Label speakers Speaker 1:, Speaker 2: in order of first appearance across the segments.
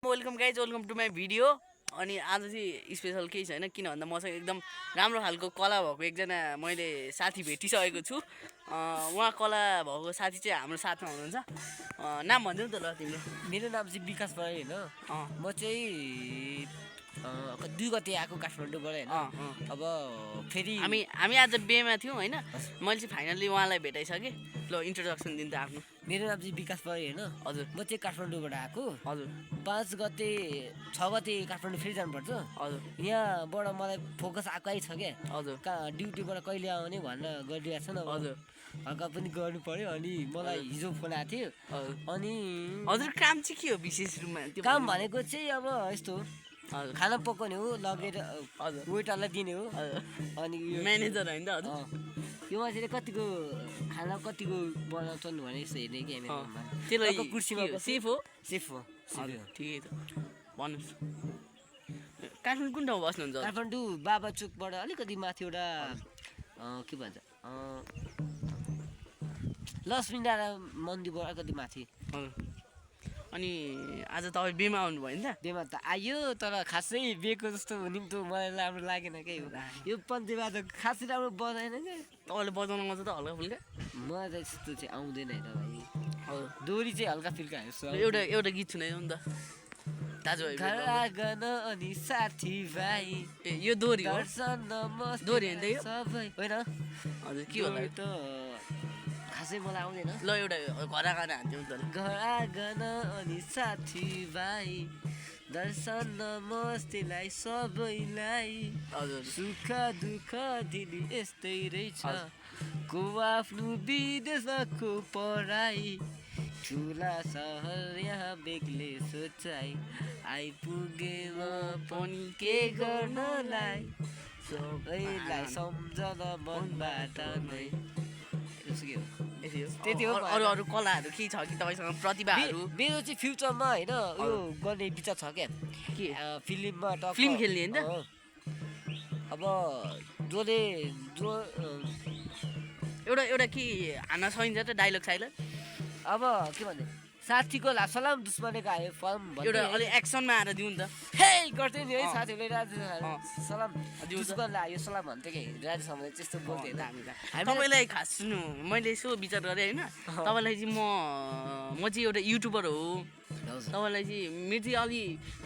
Speaker 1: Welcome guys welcome to my video. अनि आज चाहिँ स्पेसल केही छैन, किन भन्दा मसँग एकदम राम्रो खालको कला भएको एकजना मैले साथी भेटिसकेको छु। उहाँ कला भएको साथी चाहिँ हाम्रो साथमा हुनुहुन्छ। नाम भनिदिनु त ल तिमीले।
Speaker 2: मेरो नाम चाहिँ विकास भयो होइन। म चाहिँ 2 गते आएको काठमाडौँबाट होइन। अब फेरि
Speaker 1: हामी आज बेमा थियौँ होइन। मैले चाहिँ फाइनल्ली उहाँलाई भेटाइसकेँ। ल इन्ट्रोडक्सन दिनु त आफ्नो।
Speaker 2: मेरो नाम चाहिँ विकास भयो होइन।
Speaker 1: हजुर
Speaker 2: म चाहिँ काठमाडौँबाट आएको।
Speaker 1: हजुर
Speaker 2: 5 गते 6 गते काठमाडौँ फेरि जानुपर्छ।
Speaker 1: हजुर
Speaker 2: यहाँबाट मलाई फोकस आएकै छ क्या।
Speaker 1: हजुर
Speaker 2: ड्युटीबाट कहिले आउने भनेर गरिरहेको छ न।
Speaker 1: हजुर
Speaker 2: हल्का पनि गर्नु पर्यो। अनि मलाई हिजो फोन आएको थियो। अनि
Speaker 1: हजुर काम चाहिँ के हो विशेष रूपमा?
Speaker 2: काम भनेको चाहिँ अब यस्तो
Speaker 1: हजुर
Speaker 2: खाना पकाउने हो, लगेर
Speaker 1: हजुर
Speaker 2: वेटरलाई दिने हो। अनि
Speaker 1: म्यानेजर होइन त हजुर?
Speaker 2: यो मान्छेले कतिको खाना कतिको बनाउँछन् भने यसो हेर्ने कि हामी
Speaker 1: त्यसलाई
Speaker 2: कुर्सीमा
Speaker 1: सेफ हो।
Speaker 2: सेफ हो।
Speaker 1: हजुर ठिकै छ, भन्नुहोस्। काठमाडौँ कुन ठाउँ बस्नुहुन्छ?
Speaker 2: काठमाडौँ बाबा चोकबाट अलिकति माथि एउटा के भन्छ लक्ष्मीनारायण मन्दिरबाट अलिकति माथि।
Speaker 1: अनि आज तपाईँ बेमा आउनुभयो नि त?
Speaker 2: बेमा त आयो, तर खासै बेको जस्तो हुने त मलाई राम्रो लागेन क्या। यो पन्चेमा त खासै राम्रो बजाएन क्या।
Speaker 1: तपाईँले बजाउनु आउँछ त हल्का फुल्का?
Speaker 2: मलाई त यस्तो चाहिँ आउँदैन होइन भाइ।
Speaker 1: हजुर
Speaker 2: दोरी चाहिँ हल्का फुल्का
Speaker 1: एउटा गीत सुनाइदिनु नि त दाजुभाइ।
Speaker 2: घर आगन अनि साथी भाइ
Speaker 1: ए यो दोरी हो? दोरी होइन त यो?
Speaker 2: सबै होइन।
Speaker 1: हजुर के होला
Speaker 2: त खासै मलाई आउँदैन।
Speaker 1: ल एउटा घर आएर हान्थ्यौँ त।
Speaker 2: घर आगन अनि साथी भाइ दर्शन नमस्तेलाई सबैलाई।
Speaker 1: हजुर
Speaker 2: सुख दुःख दिदी यस्तै रहेछ। को आफ्नो विदेशमा को पढाइ, ठुला सहर यहाँ बेग्लै सोचाइ, आइपुगेमा पनि के गर्नलाई, सबैलाई सम्झन मनबाट नै।
Speaker 1: त्यति हो। अरू अरू कलाहरू के छ कि तपाईँसँग प्रतिभाहरू?
Speaker 2: मेरो चाहिँ फ्युचरमा होइन यो गर्ने विचार छ क्या।
Speaker 1: के
Speaker 2: फिल्ममा
Speaker 1: फिल्म खेल्ने होइन त?
Speaker 2: अब जसले जो
Speaker 1: एउटा के हान्न सकिन्छ त डाइलग साइलग?
Speaker 2: अब के भन्ने साथीको सलाम दुश्मनेको आयो फर्म
Speaker 1: एउटा अलिक एक्सनमा आएर दिउँ नि त।
Speaker 2: हे गर्दै नि है साथीहरूले राजु सलाम
Speaker 1: दिउँछ
Speaker 2: दुश्मनलाई आयो सलाम भन्थ्यो कि राजु समले त्यस्तो बोल्थ्यो होइन।
Speaker 1: तपाईँलाई खास सुन्नु, मैले यसो विचार गरेँ होइन। तपाईँलाई चाहिँ म चाहिँ एउटा युट्युबर हो। तपाईँलाई चाहिँ मेरो चाहिँ अलि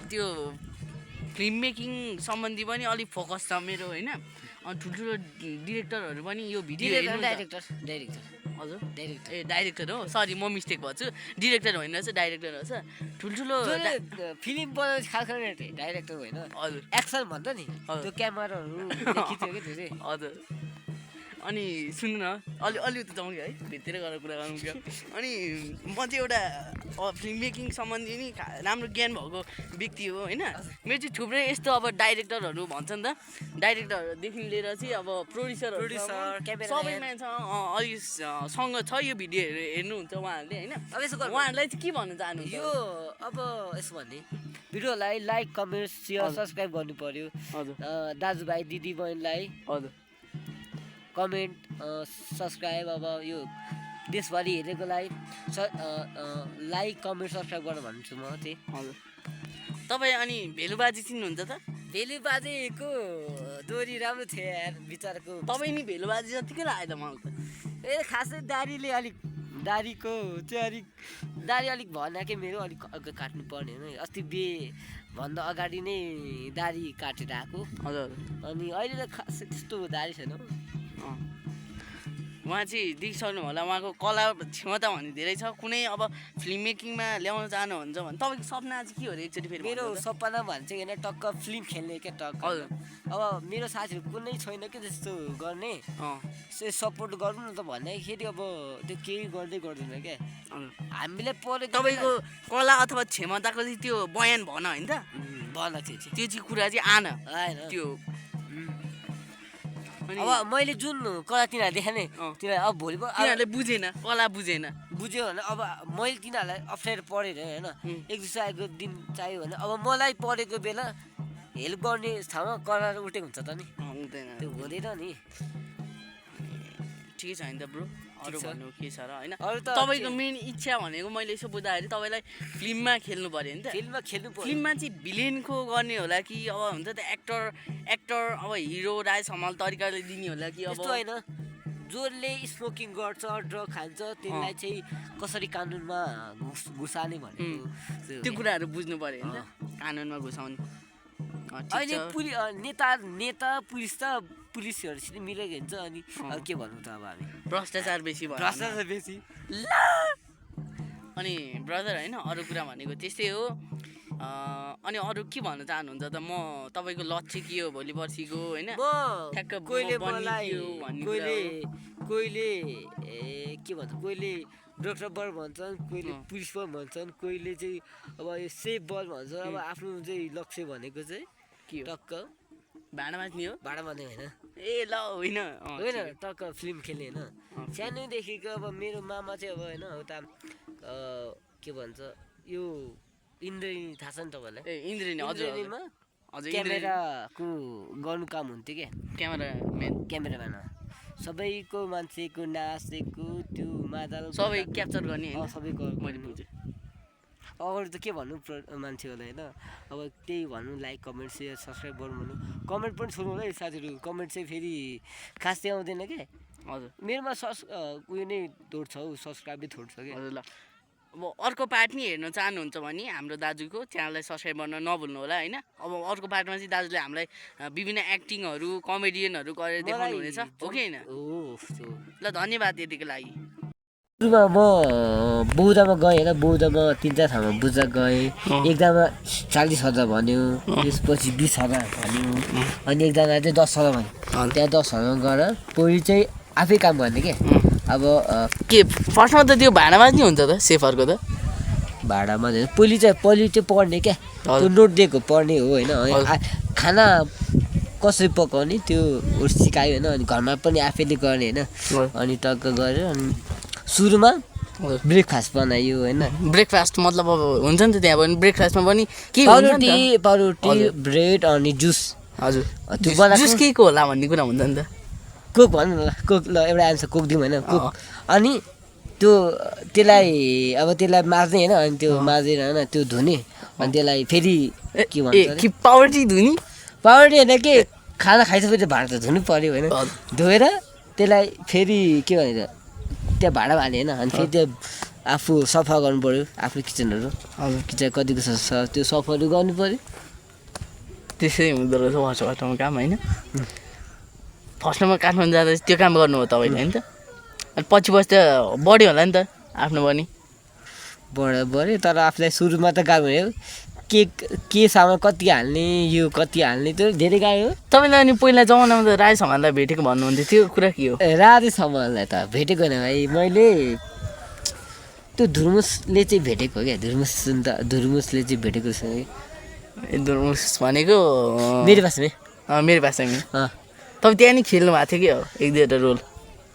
Speaker 1: त्यो फिल्म मेकिङ सम्बन्धी पनि अलिक फोकस छ मेरो होइन। अनि ठुल्ठुलो डिरेक्टरहरू पनि यो भिडियो
Speaker 2: डाइरेक्टर
Speaker 1: हजुर
Speaker 2: डाइरेक्टर
Speaker 1: ए डाइरेक्टर हो, सरी म मिस्टेक भएको छु। डिरेक्टर होइन रहेछ, डाइरेक्टर रहेछ। ठुल्ठुलो
Speaker 2: फिल्म बनाउने खालको डाइरेक्टर होइन।
Speaker 1: हजुर
Speaker 2: एक्सन भन्छ नि त्यो क्यामेराहरू खिच्यो कि त्यो चाहिँ।
Speaker 1: हजुर अनि सुन्नु न, अलिकति जाउँ है, भित्र गएर कुरा गरौँ क्या। अनि म चाहिँ एउटा फिल्म मेकिङ सम्बन्धी नि राम्रो ज्ञान भएको व्यक्ति हो होइन। मेरो चाहिँ थुप्रै यस्तो अब डाइरेक्टरहरू भन्छ नि त, डाइरेक्टरहरूदेखि लिएर चाहिँ अब प्रोड्युसर सबै मान्छे अलिक सँग छ यो भिडियो हेर्नुहुन्छ उहाँहरूले होइन।
Speaker 2: अब यसो
Speaker 1: उहाँहरूलाई चाहिँ के भन्न चाहनुहुन्छ?
Speaker 2: यो अब यसो भन्ने भिडियोलाई लाइक कमेन्ट सेयर सब्सक्राइब गर्नु पर्यो।
Speaker 1: हजुर
Speaker 2: दाजुभाइ दिदी बहिनीलाई
Speaker 1: हजुर
Speaker 2: कमेन्ट सब्सक्राइब। अब यो देशभरि हेरेकोलाई लाइक कमेन्ट सब्सक्राइब गर्न भन्छु म चाहिँ।
Speaker 1: हजुर तपाईँ अनि भेलुबाजी चिन्नुहुन्छ त?
Speaker 2: भेलुबाजेको दोरी राम्रो थियो यार बिचराको।
Speaker 1: तपाईँ नि भेलुबाजी जतिकै लाग्यो त मलाई त।
Speaker 2: ए खासै दारीले दारीको चाहिँ दारी अलिक भएन कि मेरो अलिक अगाडि काट्नु पर्ने होइन। अस्ति भन्दा अगाडि नै दारी काटेर आएको।
Speaker 1: हजुर
Speaker 2: अनि अहिले त खासै त्यस्तो दारी छैन।
Speaker 1: उहाँ चाहिँ देखिसक्नु होला, उहाँको कला क्षमता भन्ने धेरै छ। कुनै अब फिल्म मेकिङमा ल्याउन चाहनुहुन्छ भने तपाईँको सपना चाहिँ के हो र एकचोटि फेरि?
Speaker 2: मेरो सपना भन्छ होइन टक्क फिल्म खेल्ने क्या टक्क।
Speaker 1: हजुर
Speaker 2: अब मेरो साथीहरू कुनै छैन कि त्यस्तो गर्ने सपोर्ट गर्नु न त भन्दाखेरि अब त्यो केही गर्दैन क्या। हामीले पढेको
Speaker 1: तपाईँको कला अथवा क्षमताको चाहिँ त्यो बयान भन होइन त?
Speaker 2: भन त्यो
Speaker 1: चाहिँ कुरा चाहिँ आएन त्यो।
Speaker 2: अब मैले जुन कला तिनीहरूले देखाएँ तिनीहरूले अब भोलि
Speaker 1: तिनीहरूले बुझेन, कला बुझेन,
Speaker 2: बुझ्यो भने अब मैले तिनीहरूलाई अप्ठ्यारो पढेर होइन एक दुई आएको दिन चाहियो भने अब मलाई पढेको बेला हेल्प गर्ने ठाउँमा करार उठेको हुन्छ त नि।
Speaker 1: हुँदैन,
Speaker 2: त्यो हुँदैन नि।
Speaker 1: ठिकै छ नि त ब्रो। अरू भन्नु के छ र होइन
Speaker 2: अरू त
Speaker 1: तपाईँको मेन इच्छा भनेको मैले यसो बुझ्दाखेरि तपाईँलाई फिल्ममा खेल्नु पऱ्यो नि त
Speaker 2: फिल्ममा खेल्नु पर्यो
Speaker 1: फिल्ममा चाहिँ भिलेनको गर्ने होला कि अब हुन्छ त एक्टर अब हिरो राय समाल तरिकाले दिने होला कि अब
Speaker 2: त्यस्तो होइन जसले स्मोकिङ गर्छ ड्रग खान्छ त्यसलाई चाहिँ कसरी कानुनमा घुसाने भनेको
Speaker 1: त्यो कुराहरू बुझ्नु पऱ्यो नि त कानुनमा घुसाउने
Speaker 2: अहिले नेता पुलिस त पुलिसहरूसित मिलेको हुन्छ अनि के भन्नु त अब हामी
Speaker 1: भ्रष्टाचार बेसी भयो
Speaker 2: भ्रष्टाचार बेसी
Speaker 1: अनि ब्रदर होइन अरू कुरा भनेको त्यस्तै हो अनि अरू के भन्न चाहनुहुन्छ त म तपाईँको लक्ष्य के हो भोलि पर्सिको होइन ठ्याक्क
Speaker 2: कोहीले मलाई
Speaker 1: बनियो भन्ने कुरा हो।
Speaker 2: कोहीले के भन्छ कोहीले डक्टर बल भन्छन् कोहीले पुलिस बल भन्छन् कोहीले चाहिँ अब यो सेफ बल भन्छ अब आफ्नो चाहिँ लक्ष्य भनेको चाहिँ
Speaker 1: के हो
Speaker 2: टक्क
Speaker 1: भाँडा माझ्ने हो
Speaker 2: भाडा मान्ने होइन
Speaker 1: ए ल होइन
Speaker 2: होइन टक्क फिल्म खेल्ने होइन सानैदेखिको अब मेरो मामा चाहिँ अब होइन उता के भन्छ यो इन्द्रेणी थाहा छ नि तपाईँलाई
Speaker 1: ए इन्द्रेणी हजुर
Speaker 2: इन्द्रेणीमा
Speaker 1: हजुर
Speaker 2: क्यामेराको गर्नु काम हुन्थ्यो क्या
Speaker 1: क्यामेराम्यान
Speaker 2: क्यामेराम्यान सबैको मान्छेको नाचेको त्यो मादल
Speaker 1: सबै क्याप्चर गर्ने होइन
Speaker 2: सबै
Speaker 1: मैले बुझेँ
Speaker 2: अगाडि त के भन्नु मान्छेहरूलाई होइन अब त्यही भन्नु लाइक कमेन्ट सेयर सब्सक्राइब गर्नु भन्नु कमेन्ट पनि छोड्नु होला है साथीहरू कमेन्ट चाहिँ फेरि खास चाहिँ आउँदैन क्या
Speaker 1: हजुर
Speaker 2: मेरोमा उयो नै थोड्छ हौ सब्सक्राइबै थोड्छ क्या
Speaker 1: हजुर ल अब अर्को पार्ट नि हेर्न चाहनुहुन्छ भने हाम्रो दाजुको च्यानललाई सब्सक्राइब गर्न नभुल्नु होला होइन अब अर्को पार्टमा चाहिँ दाजुले हामीलाई विभिन्न एक्टिङहरू कमेडियनहरू गरेर देखाउनु हुनेछ हो कि होइन ल धन्यवाद यतिको लागि
Speaker 2: सुरुमा म बौद्धमा गएँ होइन बौद्धमा 3-4 ठाउँमा बुझ्छ गएँ एकजना 40,000 भन्यो त्यसपछि 20,000 भन्यो अनि एकजना चाहिँ 10,000 भन्यो त्यहाँ 10,000 गएर पहिले चाहिँ आफै काम गर्ने के अब
Speaker 1: के फर्स्टमा त त्यो भाँडामा नि हुन्छ त सेफरको त
Speaker 2: भाडामा पहिले चाहिँ पढ्ने क्या त्यो नोट दिएको पढ्ने हो होइन खाना कसरी पकाउने त्यो सिकायो होइन अनि घरमा पनि आफैले गर्ने होइन अनि टक्क गरेर अनि सुरुमा ब्रेकफास्ट बनायो होइन
Speaker 1: ब्रेकफास्ट मतलब अब हुन्छ नि त त्यहाँ पनि ब्रेकफास्टमा पनि के
Speaker 2: पाउरोटी ब्रेड अनि जुस
Speaker 1: हजुर
Speaker 2: त्यो बनाएको
Speaker 1: जुस के को होला भन्ने कुरा हुन्छ नि त
Speaker 2: कोक भन्नु ल कोक ल एउटा आन्सर कोक दिउँ होइन कोक अनि त्यसलाई माझ्ने होइन अनि त्यो माझेर होइन त्यो धुने अनि त्यसलाई फेरि के भन्छ
Speaker 1: पाउरोटी धुने
Speaker 2: पाउरोटी होइन के खाना खाइसकेपछि भाँडा त धुनु पऱ्यो होइन धोएर त्यसलाई फेरि के भनेर त्यहाँ भाँडा हाल्ने होइन अनि फेरि त्यो आफू सफा गर्नु पऱ्यो आफ्नो किचनहरू किचन कतिको छ त्यो सफाहरू गर्नु पऱ्यो
Speaker 1: त्यसै हुँदो रहेछ वर्षमा काम होइन फर्स्टमा काठमाडौँ जाँदा त्यो काम गर्नु हो तपाईँले होइन त अनि पछि त बढ्यो होला नि त आफ्नो पनि
Speaker 2: बढ्यो तर आफूलाई सुरुमा त गाह्रो भयो के सामान कति हाल्ने यो कति हाल्ने त्यो धेरै गाह्रो हो
Speaker 1: तपाईँले अनि पहिला जमानामा त राई समाजलाई भेटेको भन्नुहुन्थ्यो त्यो कुरा के हो
Speaker 2: राधे समाजलाई त भेटेको होइन भाइ मैले त्यो धुर्मुसले चाहिँ भेटेको हो क्या धुर्मुसले चाहिँ भेटेको छ
Speaker 1: धुर्मुस भनेको
Speaker 2: मेरो भाषामै
Speaker 1: तपाईँ त्यहाँ नि खेल्नु भएको थियो कि हो 1-2 रोल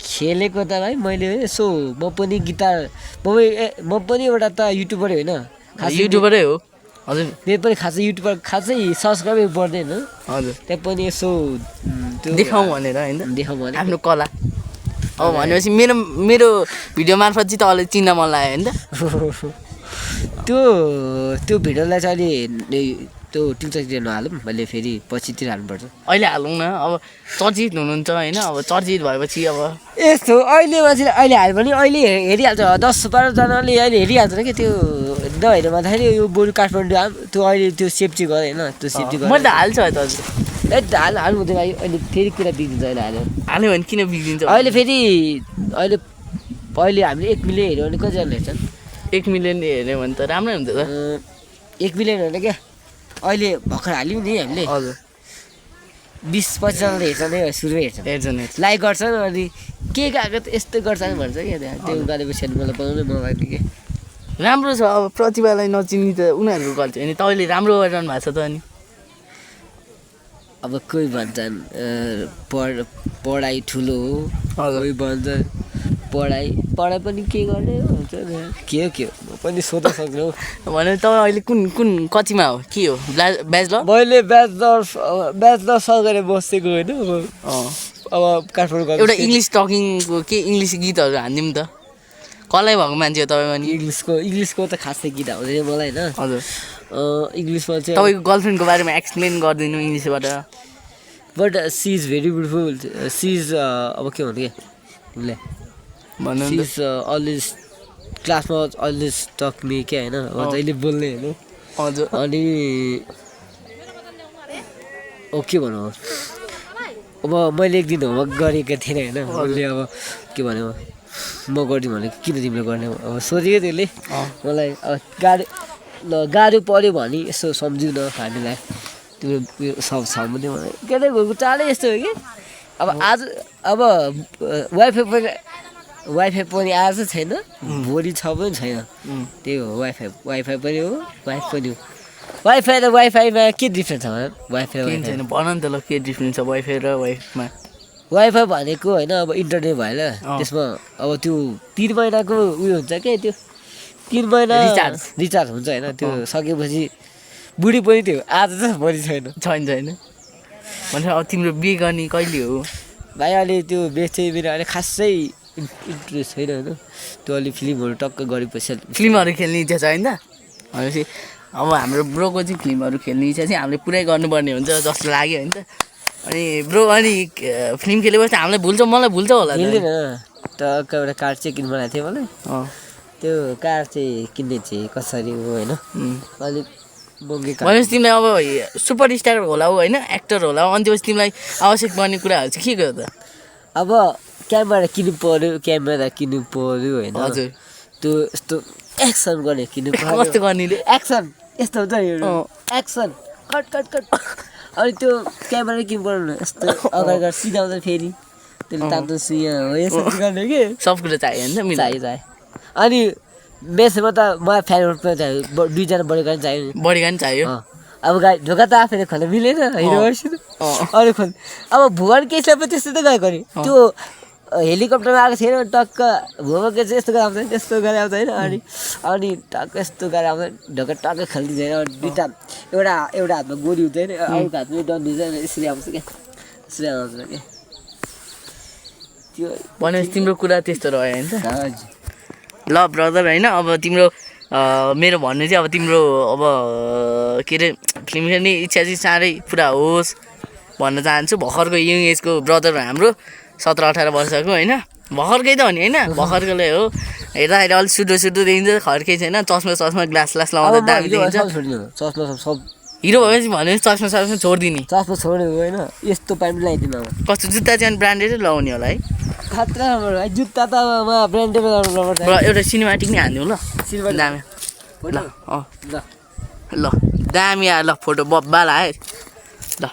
Speaker 2: खेलेको त भाइ मैले यसो म पनि गिटार म पनि एउटा त युट्युबरै होइन
Speaker 1: युट्युबरै हो हजुर
Speaker 2: मेरो पनि युट्युबर खासै सब्सक्राइबै बढ्दैन
Speaker 1: हजुर
Speaker 2: त्यहाँ पनि यसो
Speaker 1: देखाउँ भनेर होइन
Speaker 2: देखाउँ भने
Speaker 1: आफ्नो कला अब भनेपछि मेरो भिडियो मार्फत चाहिँ तपाईँले चिन्न मन लाग्यो होइन त
Speaker 2: त्यो भिडियोलाई चाहिँ अहिले त्यो टिकटकतिर नहालौँ मैले फेरि पछितिर हाल्नुपर्छ
Speaker 1: अहिले हालौँ न अब चर्चित हुनुहुन्छ होइन अब चर्चित भएपछि अब
Speaker 2: यस्तो अहिले मान्छेले अहिले हाल्यो भने अहिले हेरिहाल्छ 10-12 जनाले अहिले हेरिहाल्छ क्या त्यो नहेऱ्यो भन्दाखेरि यो बरु काठमाडौँ त्यो अहिले त्यो सेफ्टी गरेँ होइन त्यो सेफ्टी गरेँ
Speaker 1: मैले त हाल्छ है त हजुर
Speaker 2: हाल्नु हुँदैन अहिले फेरि कुरा बिग्रिन्छ अहिले
Speaker 1: हाल्यो भने किन बिग्रिन्छ
Speaker 2: अहिले फेरि अहिले हामीले 1 मिलियन हेऱ्यो भने कतिजना हेर्छन्
Speaker 1: 1 मिलियन हेऱ्यो भने त राम्रै हुन्छ त
Speaker 2: 1 मिलियन होइन क्या अहिले भर्खर हाल्यौँ नि हामीले
Speaker 1: हजुर
Speaker 2: 20-25 जनाले हेर्छन् है सुरुमै हेर्छन् लाइक गर्छन् अनि के गएको त यस्तो गर्छन् भन्छ क्या त्यो गरेपछि मलाई बनाउनै मन लाग्ने कि
Speaker 1: राम्रो छ अब प्रतिभालाई नचिन्ने त उनीहरूको गल्ती होइन तपाईँले राम्रो गरिरहनु भएको छ त अनि
Speaker 2: अब कोही भन्छन् पढाइ ठुलो हो कोही भन्छन् पढाइ पनि के गर्ने हुन्छ के हो म पनि सोध्न सक्नु
Speaker 1: भने तपाईँ अहिले कुन कतिमा हो के हो ब्याचलर
Speaker 2: मैले ब्याचलर सकेर बसेको होइन अब काठमाडौँ गएको
Speaker 1: एउटा इङ्ग्लिस टकिङको के इङ्ग्लिस गीतहरू हानिदिउँ त कसलाई भएको मान्छे हो तपाईँ पनि
Speaker 2: इङ्ग्लिसको त खासै गीत आउँदैन मलाई होइन
Speaker 1: हजुर
Speaker 2: इङ्ग्लिसमा चाहिँ
Speaker 1: तपाईँको गर्लफ्रेन्डको बारेमा एक्सप्लेन गरिदिनु इङ्ग्लिसबाट
Speaker 2: but she is very beautiful she is अब के भन्नु क्या उसलाई
Speaker 1: भन्नु
Speaker 2: सी इज अलवेज क्लासमा अलवेज टक मी क्या होइन अब जहिले बोल्ने होइन
Speaker 1: हजुर
Speaker 2: अनि के भनौँ अब मैले एक दिन होमवर्क गरेको थिएन होइन उसले अब के भन्यो म गरिदिउँ भने किन तिमीले गर्ने अब सोचेको त्यसले मलाई अब गाह्रो पऱ्यो भने यसो सम्झिउ न हामीलाई तिम्रो उयो सब छ भने मलाई के अरे घरको चालै यस्तो हो कि अब आज अब वाइफाई पनि आज छैन भोलि छ पनि छैन त्यही हो वाइफाई पनि हो वाइफ पनि हो वाइफाई र वाइफाईमा के डिफ्रेन्स छ वाइफाई
Speaker 1: छैन भन नि त ल के डिफ्रेन्स छ वाइफाई र वाइफमा
Speaker 2: वाइफाई भनेको होइन अब इन्टरनेट भएन त्यसमा अब त्यो 3 महिनाको उयो हुन्छ क्या त्यो 3 महिना रिचार्ज हुन्छ होइन त्यो सकेपछि बुढी पनि त्यो आज छ भोलि छैन
Speaker 1: छैन भने अब तिम्रो बिहे गर्ने कहिले हो
Speaker 2: भाइ अहिले त्यो बेच्दै मेरो अहिले खासै इन्ट्रेस्ट छैन होइन त्यो अलि फिल्महरू टक्क गरेपछि
Speaker 1: फिल्महरू खेल्ने इच्छा छ होइन भनेपछि अब हाम्रो ब्रोको चाहिँ फिल्महरू खेल्ने इच्छा चाहिँ हामीले पुरै गर्नुपर्ने हुन्छ जस्तो लाग्यो होइन त अनि ब्रो अनि फिल्म खेलेपछि हामीलाई मलाई भुल्छ होला
Speaker 2: खेल्दैन टक्क एउटा कार्ड चाहिँ किन्नु बनाएको थियो मलाई त्यो कार्ड चाहिँ किन्ने चाहिँ कसरी हो होइन अलिक
Speaker 1: भनेपछि तिमीलाई अब सुपर स्टार होला होइन एक्टर होला अनि त्यसपछि तिमीलाई आवश्यक पर्ने कुराहरू चाहिँ के गर्दा
Speaker 2: अब क्यामेरा किन्नु पऱ्यो होइन
Speaker 1: हजुर
Speaker 2: त्यो यस्तो एक्सन गर्ने किन्नु पर्यो
Speaker 1: कस्तो गर्ने
Speaker 2: एक्सन यस्तो हुन्छ एक्सन कट अनि त्यो क्यामेरा किन्नु पर्यो यस्तो अगाडि सिधा आउँछ फेरि त्यसले तातो सुया हो यस्तो गर्ने कि
Speaker 1: सब कुरा चाहियो होइन
Speaker 2: चाहियो अनि मेसमा त मलाई फ्यान पनि चाहियो 2 जना बढेका नि चाहियो अब गाई ढोका त आफैले खोल्न मिलेन हिरो अरू खोल्नु अब भुवन केसलाई पनि त्यस्तो त गएको नि त्यो हेलिकप्टरमा आएको थिएन टक्क भुवन केस यस्तो गरेर आउँछ त्यस्तो गरेर आउँछ होइन अनि टक्क यस्तो गरेर आउँछ ढोका टक्क खेलिदिँदैन दुईवटा एउटा हातमा गोली हुँदैन अर्को हातमा डन्डी हुँदैन यसरी आउँछ क्या यसरी आउँछ क्या त्यो
Speaker 1: भनेपछि तिम्रो कुरा त्यस्तो रह्यो होइन त
Speaker 2: हजुर
Speaker 1: ल ब्रदर होइन अब तिम्रो मेरो भन्ने चाहिँ अब तिम्रो अब के अरे फिल्म खेल्ने इच्छा चाहिँ साह्रै पुरा होस् भन्न चाहन्छु भर्खरको यङ एजको ब्रदर हाम्रो 17-18 वर्षको होइन भर्खरकै त हो नि होइन भर्खरकोले हो हेर्दा अलिक सुडो देखिन्छ खर्कै छैन चस्मा ग्लास लगाउँदा दामी देखिन्छ हिरो भएपछि भनेपछि चस्मा छोडिदिने
Speaker 2: चस्मा छोड्ने होइन यस्तो प्यान्ट लगाइदिनु
Speaker 1: कस्तो जुत्ता चाहिँ ब्रान्डेडै लगाउने होला है
Speaker 2: खतरा जुत्ता त ब्रान्डेड लगाउनुपर्छ
Speaker 1: एउटा सिनेमाटिक नै हान्दिउँ ल दामी ल दामी ल फोटो बब्बाला है ल